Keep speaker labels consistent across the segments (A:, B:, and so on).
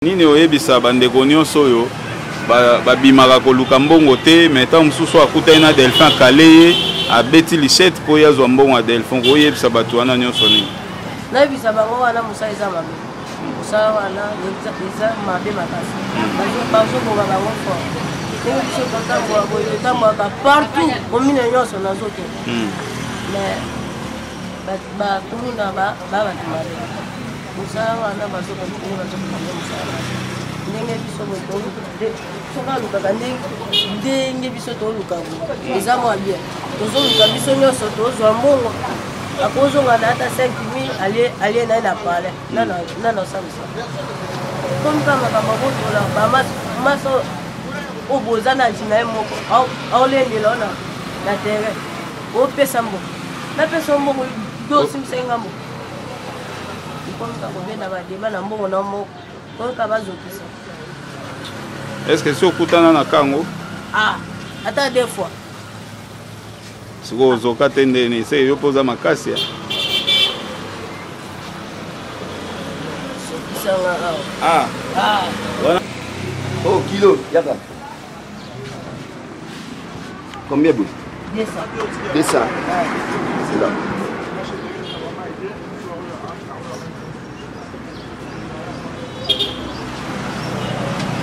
A: Nini oyebisa bandeko nyonso oyo babimaka koluka mbongo te, mais ntango mosusu akutani na Delphin, akale ye, abeti lichette mpo ye azwa mbongo ya Delphin, koyebisa bato wana nyonso nini?
B: Nayebisa bango wana mosala eza mabe, mosala wana eza mabe makasi, bazoboma bango fort. Ndenge biso totambola boye, totambolaka partout, komine nyonso nazokende, mais bakuluna ba bato mabe. Mosala wana bazokontinue, bazokontinue mosala ndenge biso soki alukaka ndenge biso toluka, eza mwa bien. Tozoluka biso nyonso, tozwa mbongo, akozonga na ata 5000, alie naye na palais nano asalisa. Komi kaka makambo akotola bamasa oyo boza na na ye moko, aolendela o na terrain, opesa mbongo, napesa mbongo, yo osimbisaki nga mbongo. Ekomi kaka kobenda badeba na mbongo na moko, koyoka bazokisa.
A: Est ce que si okutana na kango?
B: Ah, ata deux fois.
A: Sikoyo ozoka te ndeni se yo mpo oza makasi ya
B: sokisanga awa.
A: Ah.
B: Ah.
A: Wana.
C: Oh, kilo, yaka. Combien bout?
B: 200.
C: 200. C'est là.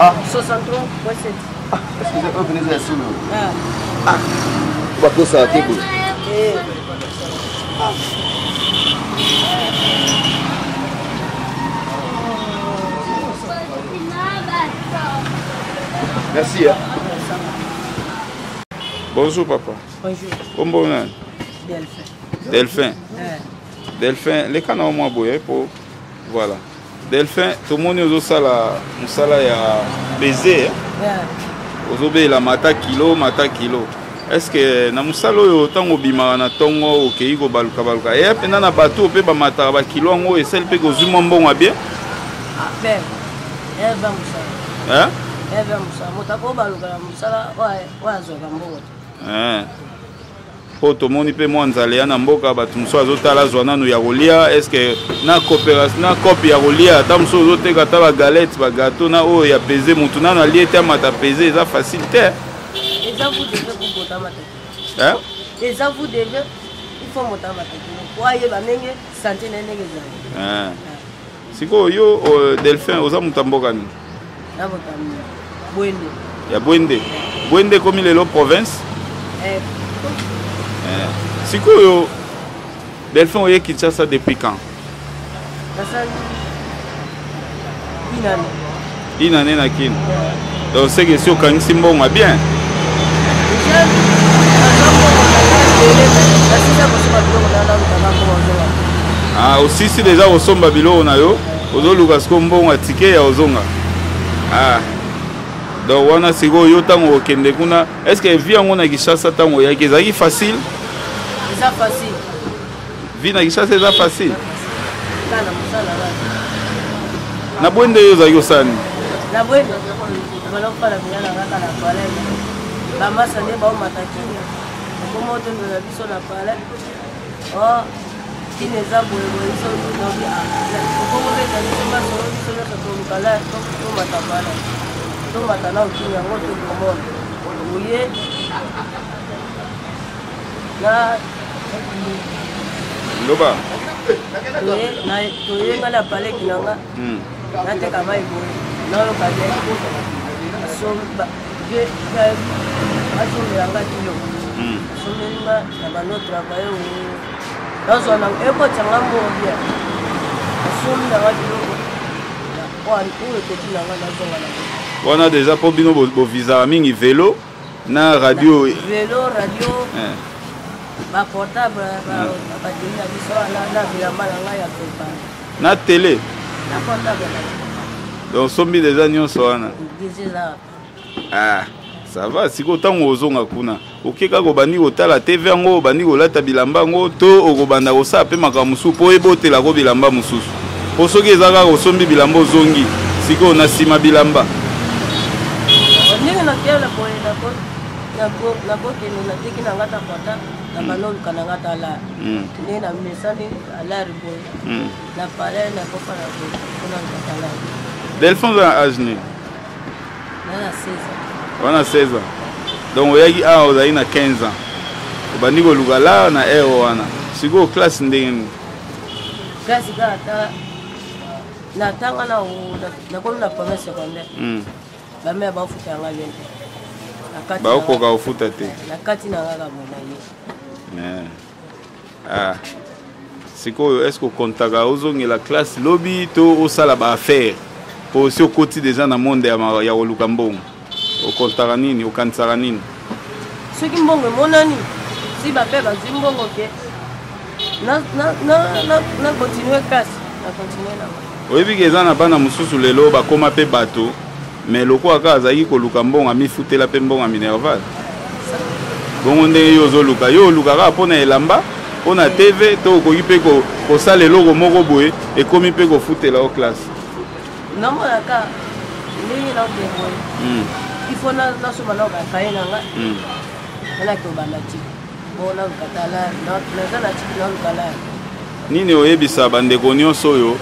C: Ah.
B: 63.7.
C: Ah, excusez, oh, venez à solo.
B: Ah.
C: Ah. Bakosa te boye.
B: Eh.
C: Ah. Merci. Hein.
A: Bonjour papa.
B: Bonjour.
A: Kombo nani?
B: Delphin.
A: Delphin.
B: Eh.
A: Delphin, leka na mwa boye po voilà. Delphin, tomoni ozosala mosala ya baiser.
B: Yeah.
A: Ozobela mata kilo, mata kilo. Est ce que na mosala oyo, ntango obimaka na ntongo, okei kobaluka baluka, eya mpenza na bato mpe bamataka bakilo yango, esali mpe kozwi mwa mbongo ya bien?
B: Ah, ben. Eh, ben mosala.
A: Hein?
B: Eh, ben mosala. Moto akobaluka na mosala oyo azwaka mbongo te.
A: Hein. Mpo tomoni mpe mwa nzala ya na mboka, bato mosusu azotala azwa nanu ya kolia. Est ce que na coopération na cope ya kolia, ata mosusu ozoteka ata bagalette, bagato na oyo ya pese, motu nanu alie te, amata pese, eza facile te.
B: Eza vous devez kobotama te.
A: Hein?
B: Eza vous devez, il faut moto amata kilo po ayeba ndenge santé na ye ndenge ezali.
A: Hein. Sikoyo yo Delphin, oza moto ya mboka nini?
B: Na moto ya Bwende.
A: Ya Bwende. Bwende ekomi lelo province.
B: Eh.
A: Eh. Sikoyo Delphin, oye Kinshasa depuis quand?
B: Nasali une année.
A: Une année na Kin. Donc c'est que si okangisi mbongo ya bien.
B: Déjà nazwa mbongo na nga ebele, nasisa kosomba biloko na nalukaka mbongo ozonga.
A: Ah, osisi deja kosomba biloko na yo, ozoluka sikoyo mbongo ya tike ya ozonga. Ah. Donc wana sikoyo yo ntango okende kuna, est ce que vie yango na Kinshasa ntango oyaki ezalaki facile?
B: Eza facile.
A: Vie na Kinshasa eza facile?
B: Kaka na mosala kaka.
A: Na Bwende yo ozalaki kosala nini?
B: Na Bwende bala kofala mina na kaka na palais, bamasa nde baomata kini, okoma otomela biso na palais, o kini eza boyeboye, biso nobi okomobeta biso masolo, biso nyonso toluka la tomata palais, tomata na okini yango tokomona oye na
A: Loba.
B: Toyenga na paleki na nga, nateka mai boye, nayoka te asombela nga kilo, asombeli nga na bando travaille, nazwa na ekotisa nga mbongo bien, asombi na nga biloko oyo ekoki na nga, nazonga na
A: wana deja mpo bino bovisaka mingi velo na radio.
B: Velo, radio, baportable, bateli na biso wana na bilamba na ngai ya prépare.
A: Na tele.
B: Na portable.
A: Donc osombi deja nyonso wana?
B: Deja eza.
A: Ah, ça va. Sikoyo ntango ozonga kuna, oke kaka obandi kotala TV yango, obandi kolata bilamba yango, to okobanda kosala mpe makambo mosusu mpo ebotelako bilamba mosusu? Mpo soki eza kaka osombi bilamba, ozongi sikoyo na nsima bilamba.
B: Ndenge nakela boye, nakokende, nateki na nga ta portable, na banoluka na nga ta lar, ndenge na mesani alari boye na palais, nakofa na boye mpona luka ta lar.
A: Delphin, oza na age nini?
B: Na 16 ans.
A: Wana 16 ans. Donc oyaki awa ozali na 15 ans. Obandi koluka la na heure wana. Sikoyo classe ndenge nini?
B: Classe kaka ata natanga na nakomi na première secondaire. Bamea bafuta yanga bien te.
A: Baokoka kofuta te.
B: Na kati na kaka boye na ye.
A: Ah. Sikoyo est ce que okontaka ozongela classe lobi to osala baaffaire po osi okoti deja na monde ya, ya koluka mbongo? Okontaka nini, okanisaka nini?
B: Soki mbongo emonani, si bape bazwi mbongo ke na continue classe, na continue nango.
A: Oyebi ke eza na bana mosusu lelo bakóma mpe bato, mais lokola kaka azalaki koluka mbongo, amifutela mpe mbongo ya minerval. Bongo ndenge yo ozoluka, yo oluka kaka mpo na elamba, mpo na TV, to okoki mpe kosala eloko moko boye ekomi mpe kofutela yo classe?
B: Namonaka ndenge naokende boye, il faut nasomba nao bakaye na nga, nanaki obanda ti bo naluka tala naza na tiki naluka la.
A: Nini oyebisa bandeko nyonso oyo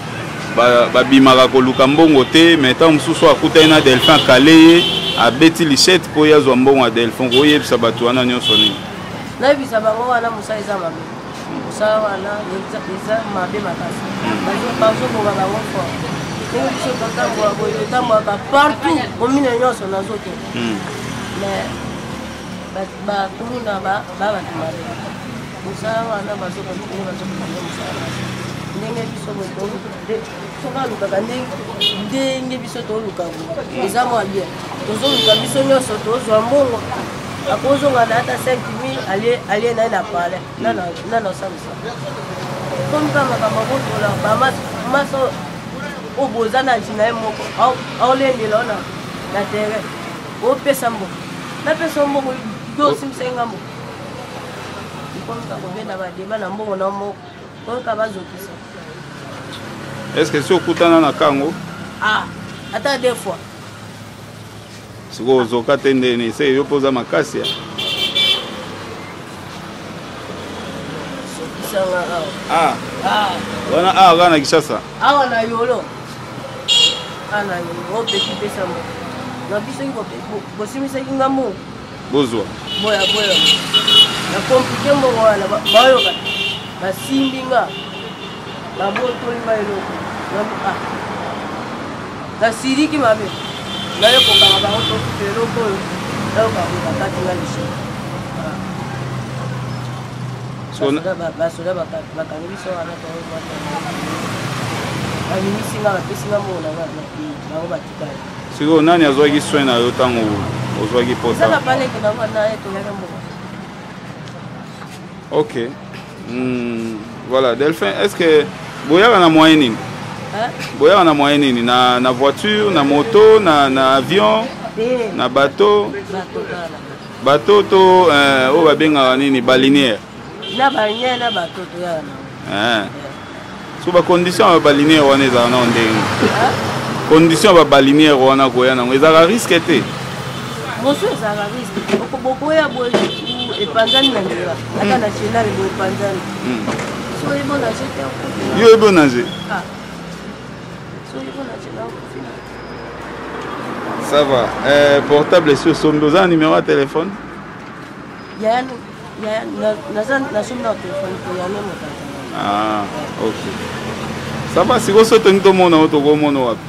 A: babimaka koluka mbongo te, mais ntango mosusu akutani na Delphin, akale ye, abeti lichette mpo ye azwa mbongo ya Delphin? Koyebisa bato wana nyonso nini?
B: Nayebisa bango wana, mosala eza mabe, mosala wana eza mabe makasi, bazoboka bango fort. Ndenge biso totambola boye, totambolaka partout, komine nyonso nazokende, mais bakuluna ba bato mabe. Mosala wana bazokontinue, bazokontinue mosala ndenge biso boye. Soki alukaka ndenge biso toluka boye, eza mwa bien. Tozoluka biso nyonso, tozwa mbongo, akozonga na ata 5000, alie alie naye na palais nana osalisa. Komi kaka makambo akotola bamasa oyo boza na ntina ye moko, aolendela o na terrain, opesa mbongo, napesa mbongo yo osimbisa nga mbongo, ekomi kaka kobenda badeba na mbongo na moko oyoka bazokisa.
A: Est ce que si okutana na kango?
B: Ah, ata deux fois.
A: Sikoyo ozoka te ndeni se yo mpo oza makasi ya
B: sokisanga awa.
A: Ah. Ah. Wana awa kaka na Kinshasa?
B: Awa na Yolo, awa na Yolo, opeki pesa mbongo na biso, soki bosimisaki nga mbongo.
A: Bozwa.
B: Boya boya na komplike mbongo wana, bayoka basimbi nga, babotoli nga eloko. Ah, nasiliki mabe, naye kokanga bango, tokuta eloko oyo, nayoka bakati nga lisolo. Basoda bakangi biso wana, babimisi nga, bapesi nga mbongo na nga, bango batikali.
A: Sikoyo nani azwaki soin na yo ntango ozwaki pota?
B: Eza na paleke na wana ye, toyaka mbongo.
A: Ok. Voilà, Delphin, est ce que boyaka na moyen nini? Boyaka na moyen nini? Na voiture, na moto, na avion, na bateau? Bateau to oyo babengaka nini, balinière?
B: Na balinière na bateau toyaka
A: na. So bacondition ya babalinière wana ezalaka nao ndenge? Condition ya babalinière wana, koya nango ezalaka risque te?
B: Mosu ezalaka risque, bokoya boye, epanzani na nzela, ata national boye epanzani. So oyebi onage te.
A: Yo oyebi onage?
B: So oyebi onage na okufi.
A: Ça va. Portable esi osombi, oza na numéro ya téléphone?
B: Yaya, naza nasombi na telefone te, yano moto.
A: Ah, ok, ça va. Sikoyo so tongi tomona o, tokomona wapi?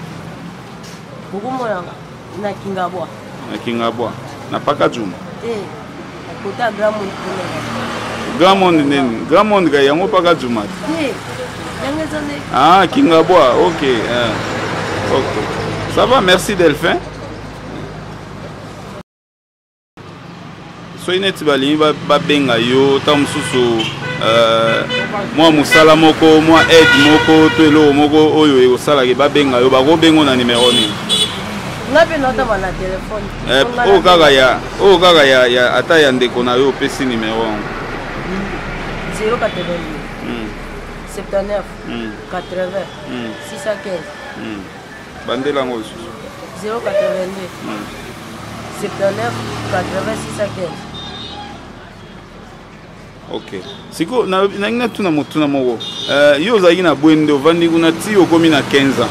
B: Bokomonanga na Kingabwa.
A: Na Kingabwa, na Pakajuma?
B: Te, kota Grand Monde kuna.
A: Grand Monde nini? Grand Monde ka yango Pakajuma
B: te? Yango eza nde.
A: Ah, Kingabwa, ok. Ok, ça va, merci Delphin. Soki neti balingi babenga yo ntango mosusu, mwa mosala moko, mwa aide moko to eloko moko oyo ekosalaka babenga yo, bakobenga na numero nini?
B: Nga mpe naotama na telefone.
A: Oyo kaka ya, oyo kaka ya ata ya ndeko na yo, opesi numero yango.
B: 082 79 80 615.
A: Bandela yango lisusu.
B: 082 79 80 615.
A: Ok, sikoyo nangi natuna motuna moko. Yo ozalaki na Bwende, ovandi kuna ti okomi na 15 ans.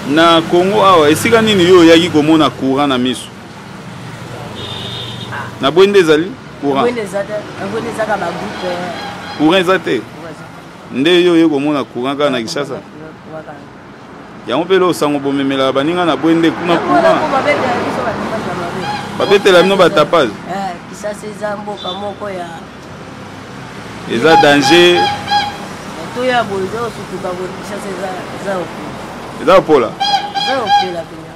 A: Na Congo awa esika nini yo oyaki komona courant na miso? Na Bwende ezali courant?
B: Bwende eza te, na Bwende ezaka ba groupe.
A: Courant eza te? Nde yo oye komona courant kaka na Kinshasa? Yango mpe loo sango bomemelaka baninga na Bwende kuna courant. Babetela bino ba tapage?
B: Eh, Kinshasa eza mboka moko ya
A: eza danger.
B: Toya boye eza osutuka boye, Kinshasa eza eza opela.
A: Eza opola?
B: Eza opela mpenza.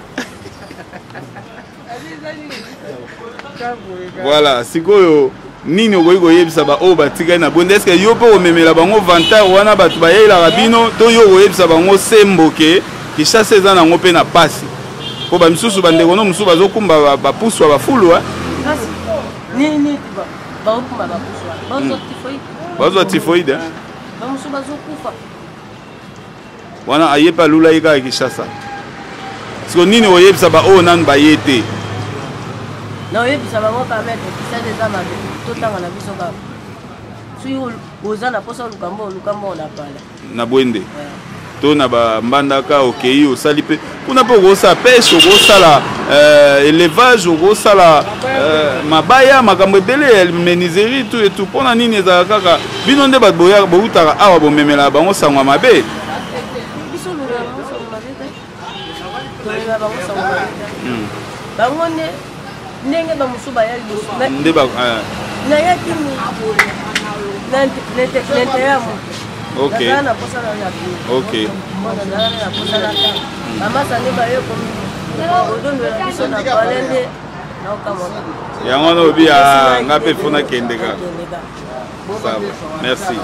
A: Voilà, sikoyo nini okoki koyebisa baoyo batikali na Bwende? Eske yo mpe okomemela bango vantard wana bato bayelaka bino, to yo okoyebisa bango sembo ke Kinshasa eza nango mpe na pasi, mpo bamisusu bandeko no mosusu bazokumba bapuswa bafulu?
B: Nini baokumba bapuswa, bazwa typhoïde.
A: Bazwa typhoïde.
B: Bamosusu bazokufa.
A: Wana aye mpe alula ye kaka Kinshasa. Siko nini oyebisa baoyo nanu baye te?
B: Na oyebisa bango ka maître, Kinshasa eza mabe, totanga na biso kaka. Soki oza na mposa oluka mbo, oluka mbo na pala
A: na Bwende to na bambandaka, okei osali mpe kuna mpe okosala peshe, okosala élevage, okosala mabaya, makambo ebele ya menuiserie, tout et tout. Mpona nini ezalaka kaka bino nde bato boutaka awa bomemelaka bango sango ya mabe?
B: Biso lomela bango sango mabe te, tolela bango sango mabe te. Bango nde ndenge bamosusu baya liboso
A: nde
B: nayaki na intérêt ya moto. Nazala na posa na na nazala na posa na ta bamasa nde baye kodondwela biso na pale nde naokamwaka.
A: Yango wana obi nga mpe fo nakende kaka. Ça va, merci.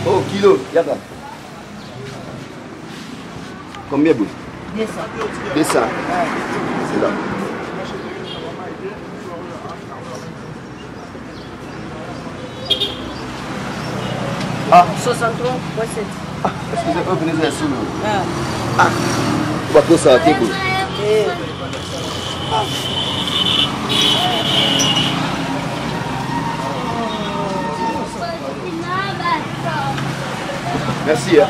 C: Oh, kilo, yaka. Combien bout?
B: 200.
C: 200. C'est là. Ah.
B: 63.7.
C: Ah, excusez, oh, venez à solo. Ah. Bakosa te boye.
B: Eh.
C: Merci. Hein.